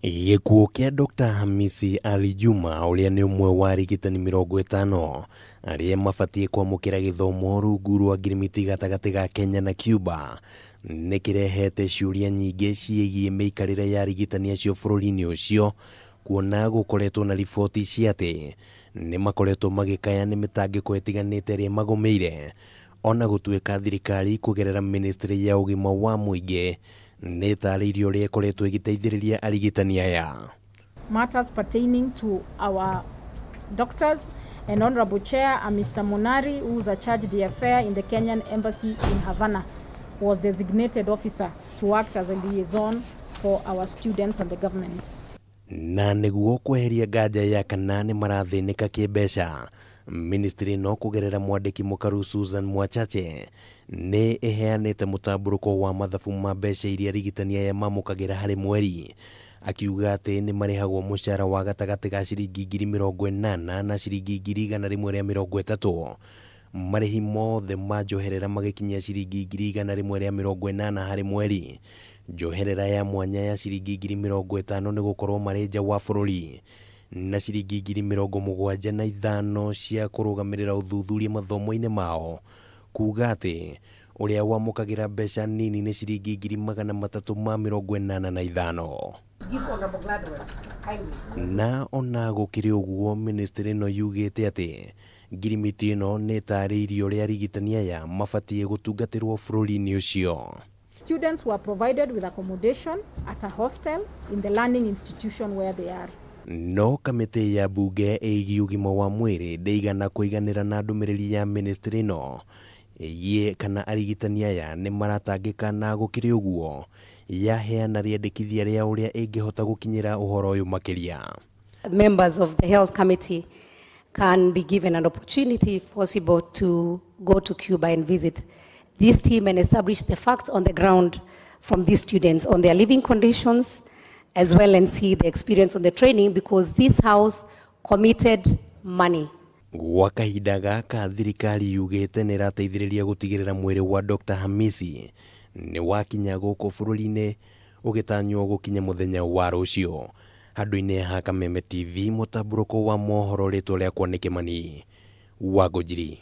Gĩkuũ kĩa Dr. Hamisi Ali Juma ũrĩa nĩ ũmwe wa arigitani 50 arĩa mabatiĩ kwamũkĩra gĩthomo rungu rwa ngirimiti gatagatĩ ga Kenya na Cuba nĩ kĩrehete ciũria nyingĩ ciĩgiĩ mĩikarĩre ya arigitani acio bũrũri-inĩ ũcio kuona gũkoretwo na riboti cia atĩ nĩ makoretwo magĩkaya nĩ mĩtangĩko ĩtiganĩte ĩrĩa ĩmagũmĩire. Ona gũtuĩka thirikari kũgerera ministry ya ũgima wa mũingĩ nĩ ĩtarĩirie ũrĩa ĩkoretwo ĩgĩteithĩrĩria arigitani aya. Matters pertaining to our doctors and Honorable Chair, Mr. Monari, who is a charge d'affaires in the Kenyan Embassy in Havana, was designated officer to act as a liaison for our students and the government. Na nĩguo kweheria nganja ya kana nĩ marathĩnĩka kĩmbeca, ministry ĩno kũgerera mwandĩki mũkaru Susan Mwachache nĩ ĩheanĩte mũtambũrũko wa mathabu ma mbeca iria arigitani aya mamũkagĩra harĩ mweri, akiuga atĩ nĩ marĩhagwo mũcara wa gatagatĩ ga ciringi 80,000 na ciringi 130,000, marĩhi mothe ma njoherera magĩkinyia ciringi 180,000 harĩ mweri, njoherera ya mwanya ya ciringi 50,000 nĩ gũkorwo marĩ nja wa bũrũri, na ciringi 75,000 cia kũrũgamĩrĩra ũthuthuria mathomo-inĩ mao, kuga atĩ ũrĩa wamũkagĩra mbeca nini nĩ ciringi 385,000. Na ona gũkĩrĩ ũguo, ministry ĩno yugĩte atĩ ngirimiti ĩno nĩ ĩtarĩirie ũrĩa arigitani aya mabatiĩ gũtungatĩrwo bũrũri-inĩ ũcio. Students were provided with accommodation at a hostel in the learning institution where they are. No kamĩtĩ ya mbunge ĩgiĩ ũgima wa mwĩrĩ ndĩigana kũiganĩra na ndũmĩrĩri ya ministry ĩno ĩgiĩ kana arigitani aya nĩ maratangĩka, na gũkĩrĩ ũguo yaheana rĩendekithia rĩa ũrĩa ĩngĩhota gũkinyĩra ũhoro ũyũ makĩria. Members of the health committee can be given an opportunity, if possible, to go to Cuba and visit this team and establish the facts on the ground from these students on their living conditions, as well and see the experience on the training, because this house committed money. Gwa kahinda gaka, thirikari yugĩte nĩ ĩrateithĩrĩria gũtigĩrĩra mwĩrĩ wa Dr. Hamisi nĩ wakinya gũkũ bũrũri-inĩ, ũgĩtanywo gũkinya mũthenya wa rũciũ. Handũ-inĩ ha Kameme TV, mũtambũrũko wa mohoro, rĩtwa rĩakwa nĩ Kĩmani wa Ngũnjiri.